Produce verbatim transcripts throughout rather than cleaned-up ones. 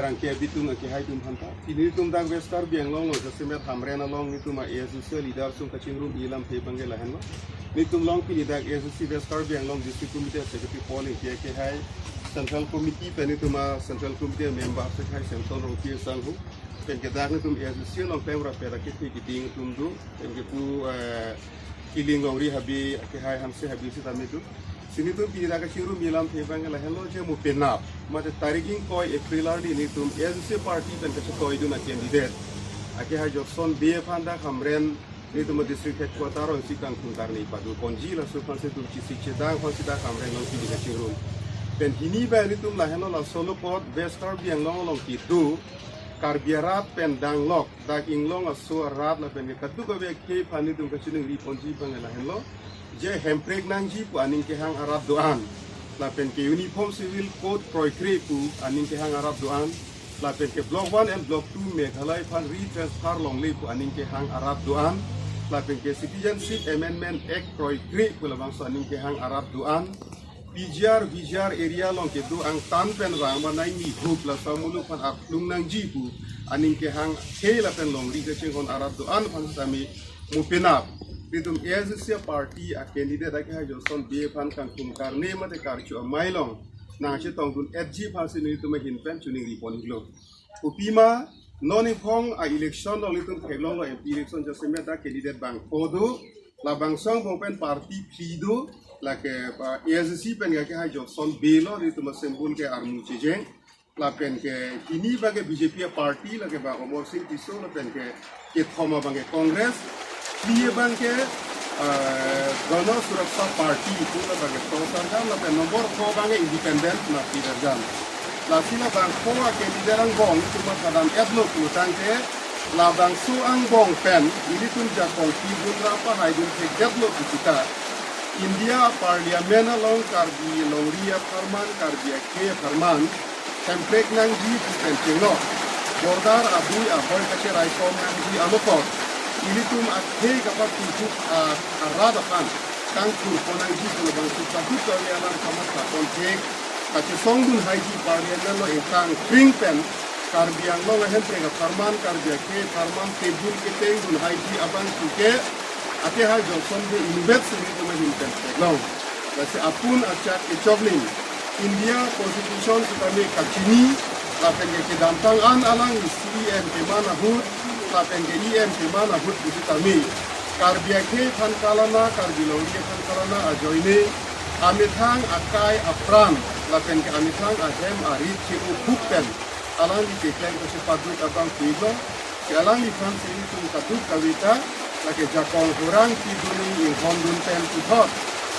Rangke abitung akehai atum aphanta. Pini netum dak West Karbi Anglong along jasemet Hamren along netum a ASDC leader atum kachingrum alam aphi abangke lahenlo. Netum along pini dak ASDC West Karbi Anglong District Committee Secretary Paul Ingti akehai, Central Committee pen netum a Central Committee member akehai Samson Rongpi asangho, pen ke dak netum ASDC along pemra pera kethe keding atum do, pen ke pu, eh, Kiling Longri Habe akehai Hanse Habe sitame do. Si netum pini dak kachingrum alam aphi abangke lahenlo je mo penap. Mate tarik ingkoi April arni netum ASDC party pen kachetoidun a candidate akehai Johnson Bey aphan dak Hamren netum a district headquarter alongsi kangtung karne padoponji, laso aphansi netum chesik chedang aphansi dak Hamren along pini kachingrum. Pen hini abang netum lahenlo laso along apot West Karbi Anglong along kedo Karbi arat pen danglok dak inglong aso arat lapen ke kadokave akhei aphan netum kachiningriponji abang lahenlo je hemprek nangji pu aning kehang arat do-an, lapen ke Uniform Civil Code kroikre pu aning kehang arat do-an, lapen ke Block one and Block two Meghalaya aphan retransfer longle pu aning kehang arat do-an, lapen ke Citizenship Amendment Act kroikre pu labangso aning kehang arat do-an, PGR, VGR area along kedo angtan pen vang ma nai mi hup laso amuluk aphan aplung nangji pu aning kehang akhei lapen longri kachinghon arat do-an aphan sitame mo penap netum ASDC party a candidate akehai Johnson Bey aphan kangtung karne mate karcho amei along nangchetongdun-etji aphansi netum ahin pen chiningripon-iklo. Kopima non iphong a election along netum theklonglo, MP election jasemet dak candidate bangpho do, labangso angbong pen party phli do, lake, ah, ASDC pen akehai Johnson Bey lo, netum a symbol ke armu chejeng, lapen ke hini abangke BJP a party, lake bang Amarsing Tisso, lapen ke kethom abangke Congress, phli abangke, ah, Gana Suraksha Party pu labangke Toh Sarjan, lapen number pho abangke independent Napi Rerjan. Lasi labangpho a candidate angbong netum mathadan-etlo pulotangte, labangso angbong pen ilitum jakong pidun ra pahaidun thekdetlo pu sita India Parliament along Karbi longri apharman, Karbi akhei apharman hemprek nangji pu pen chenglo, border abui aboi kacheraikom nangji along apot ilitum akhei kapathu-thup a, arat aphan kangthurpon nangji pu labangso kadokave alam kamatha ponthek kachesongdun haiji Parliament along ingtangkring pen Karbi Anglong ahemprek apharman, Karbi akhei apharman tebul ketengdun haiji abangphu ke akehai Johnson Bey inutvet si netum ahin pen theklong. Lasi apun achak kechoklim India Constitution sitame kachini, lapen ke kedamtang an alangli CEM keman ahut, lapen ke EM keman ahut pusitame Karbi akhei aphan kalana, Karbi longri aphan kalana ajoine amethang akai apran lapen ke amethang ahem arit che-o-hup pen alangli keklem kachepaduk abangphu-iklo. Ke alangliphan si ilitum kadokave ta lake jakong hurang pidunji inghondun pen puthot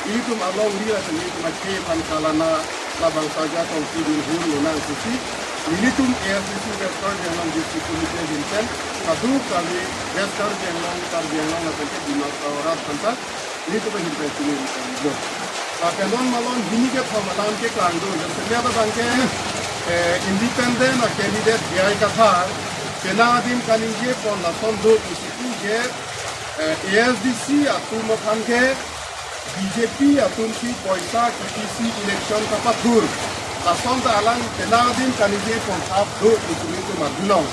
ilitum alongri lapen ilitum akhei aphan kalana labangso ajakong pidun hur lonang pusi nelitum ASDC West Karbi Anglong District Committee ahin pen kadokave West Karbi Anglong, Karbi Anglong lapen ke Dima Hasao arat aphanta nelitum ahin pen chiningri-iklo. Lapen non malom hini kethom alam keklang do, jasemet abangke, eh, independent a candidate J I Kathar penang adim kaningjepon lason do pusi pu je, eh, ASDC atum aphan ke BJP atumsi poisa kipisi election kapathur. Lason ta alang penang adim kaningjepon thap do pusi nelitum mati long.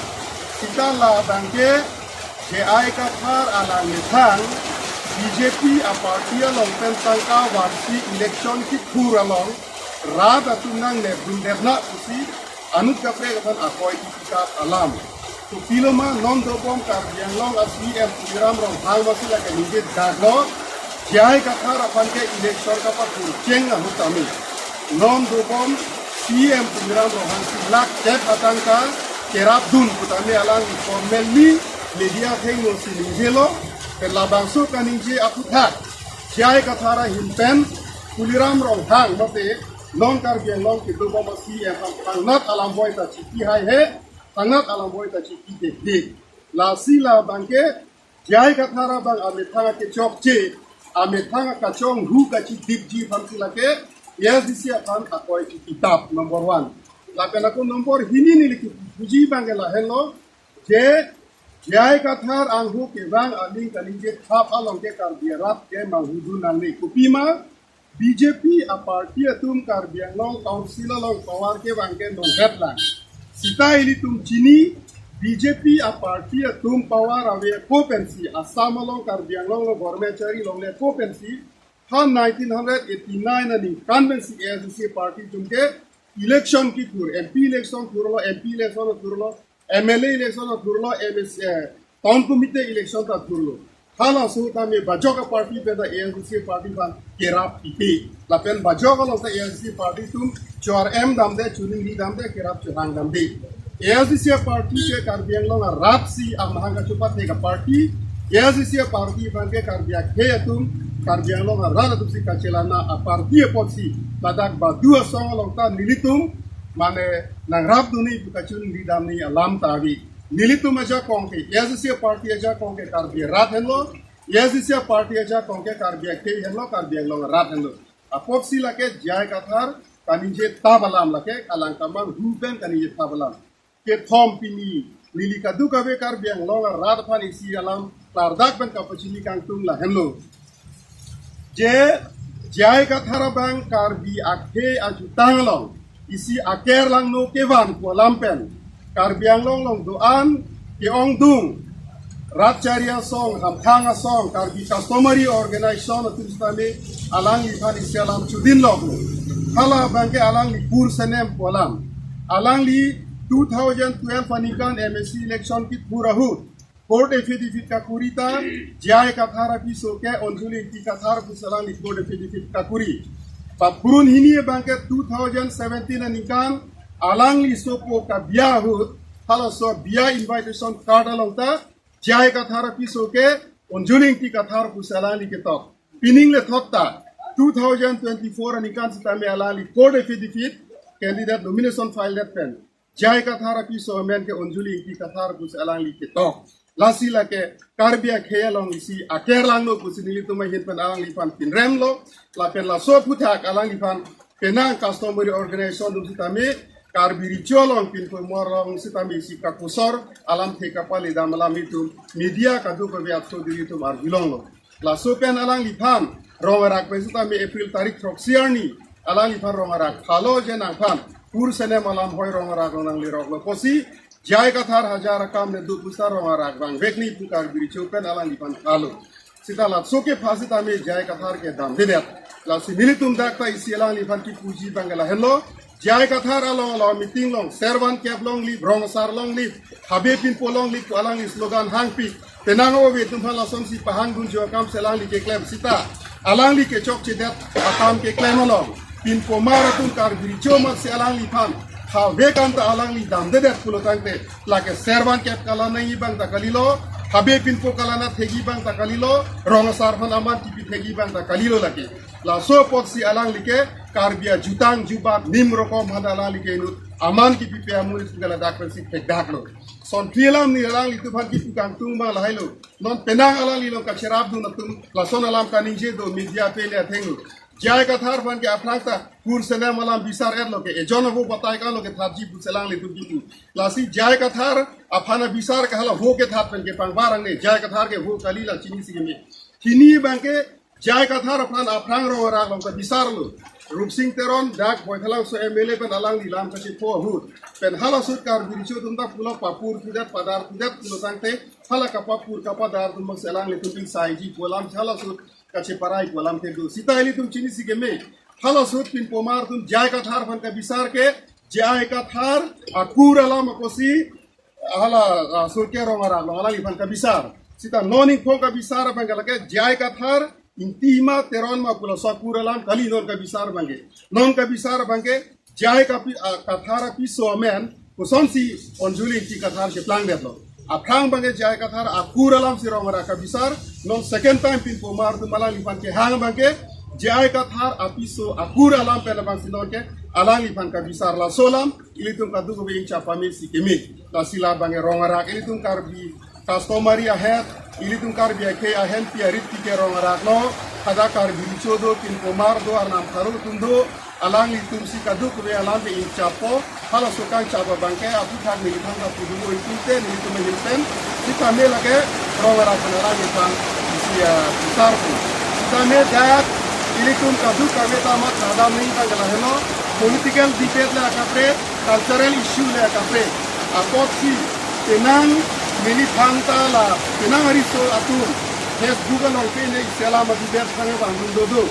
Sita labangke J I Kathar alang methang BJP a party along pen tangka vansi election kithur along rat atum nangnepdundetnang pusi anut kaprek aphan akoi kipitap alam. Kopiloma non dobom Karbi Anglong a CEM Tuliram Ronghang masi lake ningjedaklo, J I Kathar aphan ke election kapathur cheng ahut tame non dobom CEM Tuliram Ronghang si lakh kep atangka kerapdun putame alangli formally media athengno si ningjelo, pen labangso kaningje aphuthak J I Kathar ahin pen Tuliram Ronghang mate non Karbi Anglong kedobom a CEM aphan thangnat alam boi ta chipi haihe, thangnat alam boi ta chipi dekde. Lasi labangke J I Kathar abang amethang akechokche, amethang akachonghu kachidipji aphansi lake ASDC aphan akoi kipitap number one. Lapen ako number hini neli kipuji abangke lahenlo, je J I Kathar anghu kevang aling kaningje thap along ke Karbi arat ke manghudun nangne. Kopima BJP a party atum Karbi Anglong Council along power kevang ke nonhet lang. Sita ilitum chini, B J P a party atum power ave ako pensi, Assam along Karbi Anglong lo government chari longle ako pensi, ha nineteen hundred eighty-nine aningkan pensi A S D C party atum ke election kethur, M P election thurlo, M P election thurlo, M L A election thurlo, M S, eh, town committee election ta thurlo. Halaso tame bajok a party pen ta A S D C party aphan kerap pipe. Lapen bajok along ta A S D C party atum chor em damde, choningri damde, kerap chorang damde. A S D C party ke Karbi Anglong arat si amahang kachopathek a party. A S D C party aphan ke Karbi akhei atum, Karbi Anglong arat atum si kachelana a party apotsi ladak badu asong along ta nelitum mane nangrapdunji pu kachoningri damji alam ta ave. Nelitum ajakong ke, A S D C party ajakong ke Karbi arat henlo, A S D C party ajakong ke Karbi akhei henlo, Karbi Anglong arat henlo. Apotsi lake J I Kathar kaningje tap alam, lake alang kamanghu pen kaningje tap alam. Kethom pini, neli kadokave Karbi Anglong arat aphan isi alam klardak pen kapachini kangtung lahenlo. Je J I Kathar abang Karbi akhei ajutang along isi aker langno kevan pu alam pen Karbi Anglong along do-an ke-ongdung rat chari asong, hamphang asong, Karbi Customary Organization atum sitame alangliphan isi alam chodinlok. Hala abang ke alangli kur senem pu alam. Alangli two thousand twelve aningkan M A C election kethur ahut court affidavit kakuri ta J I Kathar apiso ke Anjali Engti Kathar pusi alangli court affidavit kakuri. Paphurun hini abang ke two thousand seventeen aningkan alangli sopo kabiya ahut, halaso biya invitation card along ta J I Kathar apiso ke Anjali Engti Kathar pusi alangli ketok. Pining le thot ta two thousand twenty-four aningkan sitame alangli court affidavit candidate nomination file det pen J I Kathar apiso amen ke Anjali Engti Kathar pusi alangli ketok. Lasi lake Karbi akhei along isi aker langno pusi nelitum ahin pen alangliphan pinremlo. Lapen laso aphuthak alangliphan penang customary organization atum sitame Karbi Recho along pinpomar along sitame isi kakusor alamthe kapale dam alam itum media kadokave athudiri atum arjulonglo. Laso pen alangliphan rong arak pen sitame April tarik throksi arni alangliphan rong arak phalo je nangphan kur senem alam hoi rong arak along nangleroklo pusi J I Kathar hajar akam le do pu seta rong arak vangvekji pu Karbi Recho pen alangliphan phalo. Sita laso kepha sitame J I Kathar ke damdedet. Lasi nelitum dak ta isi alangliphan kipuji abang ke lahenlo. J I Kathar along along meeting along, servan kep longlip, rong asar longlip, habe pinpo longlip pu alangli slogan hangpik. Penang ove atum aphan lasonsi pahangdun jo akam si alangli keklem sita alangli kechokchedet akam keklem along pinpomar atum Karbi Recho amat si alangliphan habe kan ta alangli damdedet pulo tangte, lake servan kep kalanangji abang ta kalilo, habe pinpo kalanat thekji abang ta kalilo, rong asar aphan aman kipi thekji abang ta kalilo lake. Laso apotsi alangli ke Karbi ajutang jubat nim rokom aphan alangli ke inut aman kipipe amonit pu ke ladak pensi thekdaklo. Sonthri alam neli alanglitum aphan kipu kangtung abang lahailo. Non penang alangli along kacherapdun atum lason alam kaningje do media pen le athengno. J I Kathar aphan ke aphrang ta kur senem alam bisar etlo ke, ejon avo batai kanlo ke thatji pusi alanglitum kipu. Lasi J I Kathar aphan abisar ke hala avo kethat pen kepangbar angne, J I Kathar ke avo kali la chinisi keme. Hini abang ke J I Kathar aphan aphrang rong arak along kabisarlo. Rupsing Teron dak Baithalangso M L A pen alangli lam kachepho ahut pen halaso ahut Karbi Recho atum ta pulo papur thudet padar thudet pulo tangte hala kapapur kapadar atum abang si alanglitum ingsaiji pu alam halaso ahut kacheparai pu alamthe do. Sita ilitum chinisi keme. Halaso ahut pinpomar atum J I Kathar aphan kabisar ke J I Kathar akur alam apotsi hala, ah, ahut ke rong arak along alangliphan kabisar. Sita non ingpho kabisar abang ke lake J I Kathar, Ingti ma Teron ma pu laso akur alam kali non kabisar abang ke. Non kabisar abang ke J I kapi, ah, Kathar apiso amen kosonsi Anjali Engti Kathar cheplangdetlo. Aphrang abang ke J I Kathar akur alam si rong arak kabisar, non second time pinpomar atum alangliphan kehang abang ke J I Kathar apiso akur alam pen abang si non ke alangliphan kabisar. Laso alam ilitum kadokave ingchap pame si keme. Lasi labang ke rong arak ilitum Karbi customary ahet, ilitum Karbi akhei ahempi aritpi ke rong araklo, hadak Karbi Recho do, pinpomar do, arnam pharo atum do, alanglitum si kadokave alam ke ingchappo, halaso kangchap abang ke aphuthak neli thangta pudun-o itum te, nelitum ahin pen sitame lake rong arak pen alangliphan isi, ah, bisarpo. Sitame dak ilitum kadokave ta mathadamji abang ke lahenlo, political debate le akaprek, Cultural issue le kaprek apotsi penang neli thangta la penang ariso atum Facebook along pen isi alam abibet thang vangdun dodo.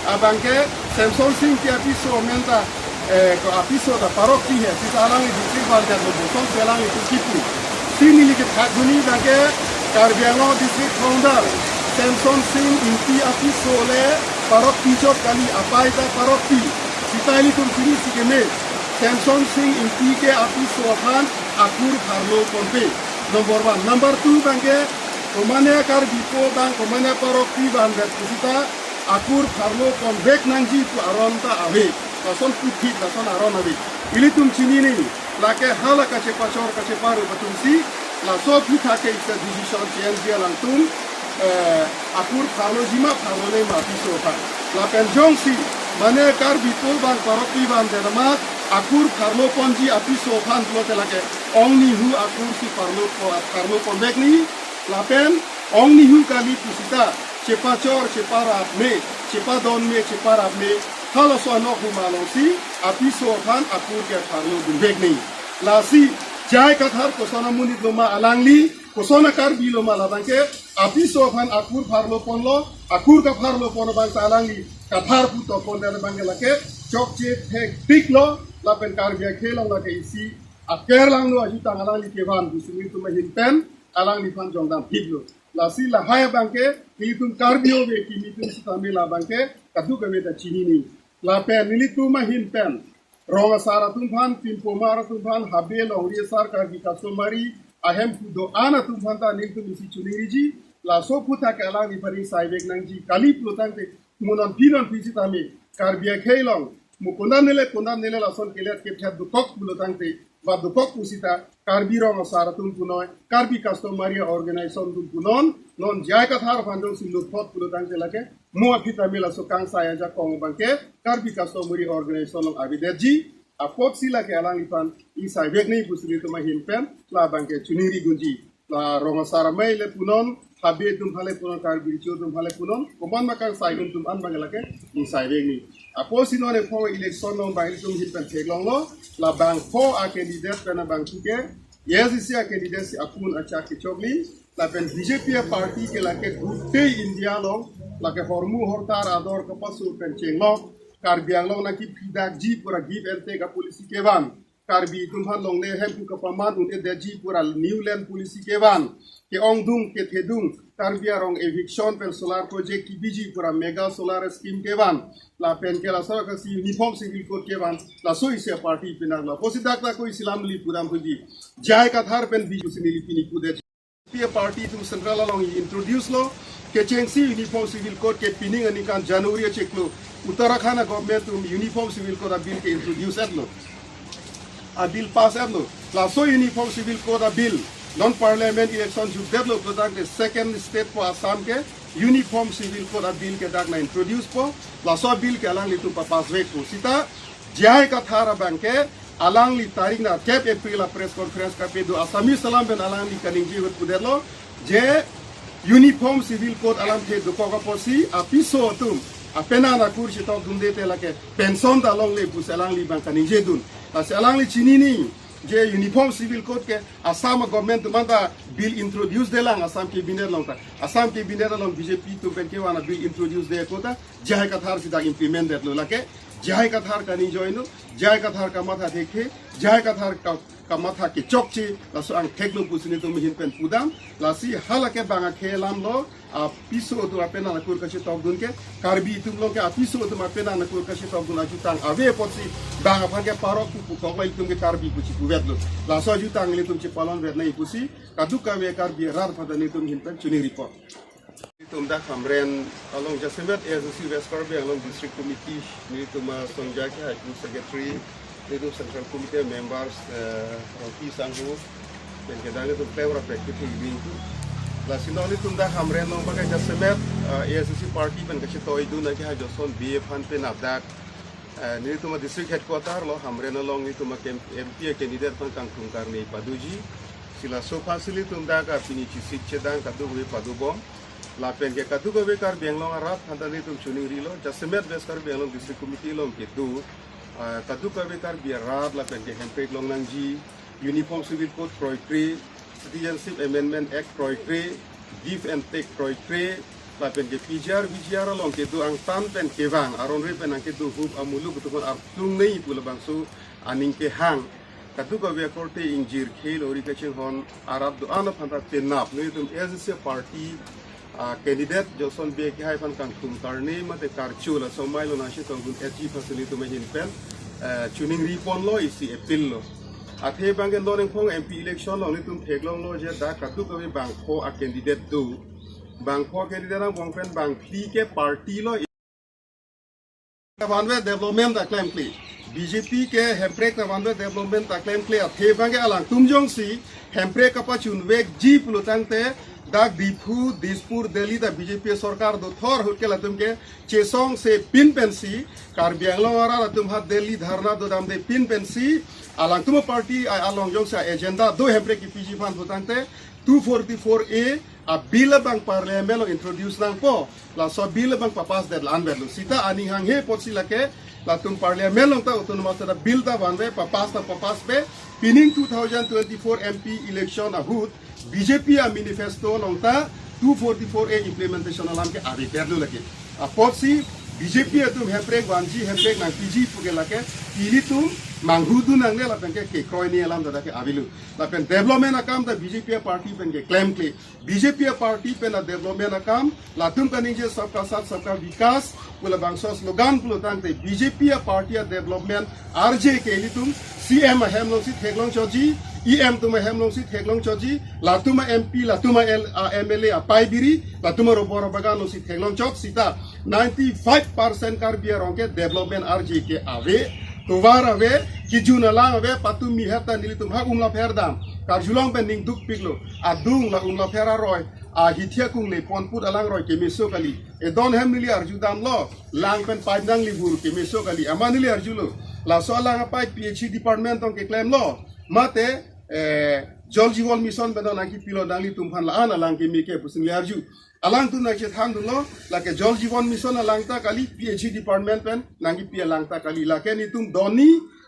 Abangke Semson Singti apiso amen ta, eh, ko apiso ta parokpi he, sita alangli district bandar lo bosong si alangli tu kipu. Si neli kethak duni abangke Karbi Anglong district founder Semson Singti apiso le parokpi chot kali, apei ta parokpi. Sita ilitum chini si keme. Semson Singti ke apiso aphan akur pharlo ponpe. Number one. Number two abangke, komane Karbipo abang, komane parokpi bandar pusita akur pharlo ponvek nangji pu aron ta ave. Lason puthit, lason aron ave. Ilitum chinine, lake hala kachepachor kacheparup atumsi, laso aphuthak ke isi decision chenji alangtum, eh, akur pharloji ma pharlonei ma apiso aphan. Lapen jongsi, mane Karbipo abang parokpi bandar ma akur pharlo ponji apiso aphan pulote lake, ong nihu akur si pharlo po-, pharlo ponvek ni, lapen ong nihu kali pusita, chepachor, cheparap me, chepadon me, cheparap me, halaso anok huma alongsi, apiso aphan akur ke pharlo dunvek ni. Lasi, J I Kathar koson amonit lo ma alangli, koson a-Karbi lo ma labangke, apiso aphan akur pharlo ponlo, akur kapharlo pon abang ta alangli, Kathar pu tokpon dan abangke lake, chokche thektik lo, lapen Karbi akhei along lake isi, aker langno ajutang alangli kevan, pu si nelitum ahin pen, alangliphan jongdam thik lo. Lasi lahai abangke, nelitum Karbi ove kimi atum sitame labangke, kadokave ta chinine. Lapen nelitum ahin pen, rong asar atum aphan, pimpomar atum aphan, habe longri asar, Karbi customary, ahemphu do-an atum aphan ta nelitum isi choningriji, laso aphuthak ke alangliphan isaivek nangji kali pulotangte, mo non phi non phi sitame, Karbi akhei along, mo konat nele, konat nele lason kelet kethet dokok pulotangte, ba dokok pusita, Karbi rong asar atum punoi, Karbi customary organization atum punon, non J I Kathar aphan jongsi lutphot pulotangte lake, mo aphi tame laso kangsai ajakong abangke, Karbi customary organization along avedetji, apotsi lake alangliphan, isaivek ni pu si nelitum ahin pen, labangke choningri dunji. La rong asar amei le punon, habe atum aphan le punon, Karbi Recho atum aphan le punon, komat ma kangsai atum an abang lake, isaivek ni. Apotsi non ephong election along abang ilitum ahin pen theklonglo, labang pho a-candidate pen abang thu ke, A I C C a-candidate si apun achak kechokli, lapen B J P a-party ke lake gutei India along, lake hormu hortar ador kapaso pen chenglok, Karbi Anglong nangkipidakji pura give and take a-policy kevan. Karbi atum aphan longle hemphu kapaman un-edetji pura new land policy kevan. Ke-ongdung kethedung, Karbi arong eviction pen solar project kebiji pura mega solar scheme kevan. Lapen ke laso kasi Uniform Civil Code kevan. Laso isi a-party pinaklo. Apotsi dak ta ko isi lam neli pudam thuji. J I Kathar pen B J P si neli pini pudet. P A party atum central along introduce lo, kechengsi Uniform Civil Code ke pining aningkan January achiklo, Uttarakhand a-government atum Uniform Civil Code a-bill ke introduce etlo. A-bill pass etlo. Laso Uniform Civil Code a-bill, non parliament election jukdetlo pulotangte second state po Assam ke Uniform Civil Code a-bill ke dak na introduce po, laso a-bill ke alanglitum papass vekpo. Sita, J I Kathar abangke, alangli tarik nerkep April a-press conference kapado Assamese alam pen alangli kaningje ahut pudetlo, je Uniform Civil Code alamthe dokok apotsi, apiso atum, apenan akur chetokdunde te lake, pension ta longle pusi alangli abang kaningjedun. Lasi alangli chinine, je Uniform Civil Code ke, Assam government atum anta bill introduce detlang, Assam cabinet along ta. Assam cabinet along B J P atum pen kevan a-bill introduce de ako ta, J I Kathar si dak implement detlo lake, J I Kathar kaningje ino, J I Kathar kamatha thekthe, J I Kathar ka-, kamatha kechokche, laso angthek lo pusi nelitum ahin pen pudam, lasi hala ke bang akhei alam lo, apiso atum apenan akur kachetokdun ke, Karbi atum along ke apiso atum apenan akur kachetokdun ajutang ave apotsi, bang aphan ke parok pu pukok lo, ilitum ke Karbi pu chipuvetlo. Laso ajutang ilitum chepalonvet nangji pusi, kadokave Karbi arat aphan ta nelitum ahin pen choningri apot. Nelitum dak Hamren along jasemet A S D C West Karbi Anglong District Committee, nelitum asong jaki hai pu secretary, nelitum Central Committee members, eh, Rongpi Sangho, pen kedang nelitum klem rapek ke thik ding tu. Lasi non nelitum dak Hamren along pakai jasemet, eh, A S D C party pen kachetoidun aki hai Joson B A aphan pen ladak, eh, nelitum a-district headquarter lo Hamren along nelitum a-cam-, M P a-candidate aphan kangtung karne padoji. Si laso aphansi nelitum dak a pini chesik chedang kadokave padobom. Lapen ke kadokave Karbi Anglong arat aphan ta nelitum choningrilo, jasemet West Karbi Anglong District Committee along kedo, Ah, kadokave Karbi arat lapen ke hemprek longnangji, Uniform Civil Code kroikre, Citizenship Amendment Act kroikre, Give and Take kroikre, lapen ke P G R, V G R along kedo angtan pen kevang, aron re pen nangkedo hup amuluk atum aphan artung nei pu labangso aning kehang. Kadokave akorte ingjir khel ori kachinghon arat do-an aphan ta penap nelitum A D C party, ah, candidate Johnson Bey kehai aphan kangthum karne mate karcho laso mailo nangchetongdun H G aphan si nelitum ahin pen, eh, choningri ponlo isi appeal lo. Athe abang ke non ingpong M P election along nelitum theklonglo je dak kadokave bangpho a candidate do. Bangpho candidate angbong pen bangphli ke party lo, vanve development ta klemkle. B J P ke hemprek ta vanve development ta klemkle. Athe abang ke alangtum jongsi hemprek kapachunvekji pulo tangte dak Diphu, Dispur, Delhi ta B J P sorkar do thor ahut ke latum ke chesongse pin pensi Karbi Anglong arat atum ha Delhi dharna dodamde pin pensi alangtum party a- along jongsi agenda do hemprek kepiji aphan pulo tangte two forty-four A a bill abang parliament along introduce nangpo, laso bill abang papass det la-an vetlo. Sita aning hanghe apotsi lake latum parliament along ta autonomous ta bill ta vanve papass ta papasspe, pining two thousand twenty-four M P election ahut B J P a manifesto along ta two forty-four A implementation alam ke ave detlo lake. Apotsi B J P atum hemprek vanji hemprek nangpiji puke lake ilitum manghudun nangne lapen ke kekroi ni alam ta ke avelo. Lapen development akam ta B J P party pen ke klemkle. B J P party pen a development akam, latum kaningje sabka saath sabka vikas pu labangso slogan pulo tangte B J P party a development arje ke ilitum C M ahem alongsi theklong chotji, E M atum ahem alongsi theklong chotji, latum a M P, latum a L- a M L A apai biri, latum a robor bagan alongsi theklong chot sita ninety-five percent Karbi arong ke development arje ke ave, tovar ave, kejun alang ave, patumi heta nelitum ha Umlapher dam karjulong pen ning dukpiklo, adung la Umlapher aroi, a hithia kungle ponput alangroi kemeso kali. Edon hem neli arjudamlo, lang pen pipe nanglibur kemeso kali. Amat neli arjulo, laso alang apipe P H E department tong keklemlo, mate, eh, Jal Jeevan Mission pen nangkepilo nanglitum aphan la-an alang keme ke pusi neli arju. Alangtum nangchethandunlo, lake Jal Jeevan Mission alang ta kali, P H E department pen nangkepi alang ta kali. Lake nelitum donni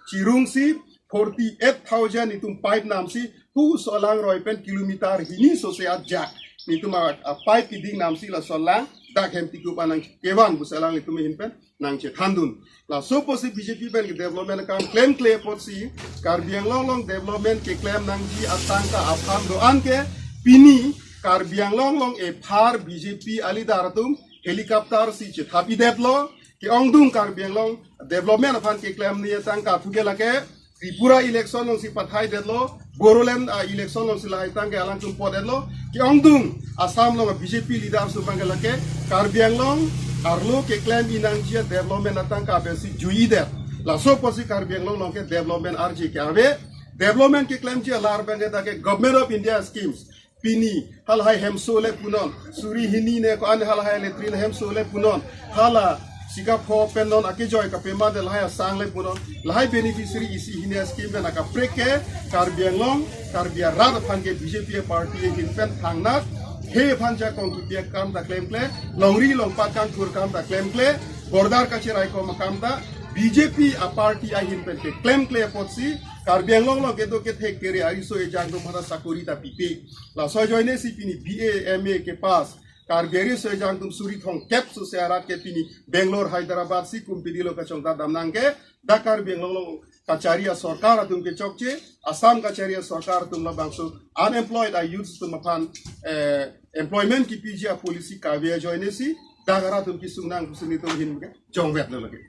chirungsi forty-eight thousand nelitum pipe namsi, hu so alangroi pen kilometer hini sose ajak nelitum a, a pipe keding namsi laso alang dak hem tikup anang kevan pusi alanglitum ahin pen nangchethandun. Laso apotsi B J P pen ke development akam klemkle apotsi Karbi Anglong along development keklem nangji atangka aphan do-an ke pini Karbi Anglong along ephar B J P a leader atum helicopter si chethapi detlo, ke-ongdung Karbi Anglong development aphan keklem ni atangka puke lake Tripura election alongsi pathai detlo, Bodoland, ah, election alongsi lahai tangke alangtum po detlo, ke-ongdung Assam along B J P leader atum abang ke lake Karbi Anglong arlo keklem nangji a development atangka pensi jui det. Laso apotsi Karbi Anglong along ke development arje ke ave, development keklemji alar abang ke dak ke Government of India schemes, pini halahai hemso le punon, suri hini ne ko-an halahai latrine hemso le punon, hala sikapho pen non akejoi kapema de lahai asang le punon, lahai beneficiary isi hini a scheme pen akaprek ke Karbi Anglong, Karbi arat aphan ke B J P party ahin pen thangnat, he aphan jakong kepi akam ta klemkle, longri longpat kangthur akam ta klemkle, border kacherai kom akam ta B J P a party ahin pen ke klemkle apotsi Karbi Anglong along kedo kethek kere ariso ejang atum aphan sakori ta pipe. Laso ajoine si pini B A, M A kepass Karbi ariso ejang atum suri thomkep sose arat ke pini Bangalore, Hyderabad si company lo kachongdat dam nangke, dak Karbi Anglong along kachari a sorkar atum kechokche, Assam kachari a sorkar atum labangso unemployed a youth atum aphan, eh, employment kepiji a policy kave ajoine si dak arat atum kesung nang pusi nelitum ahin ke jongvetlo lake.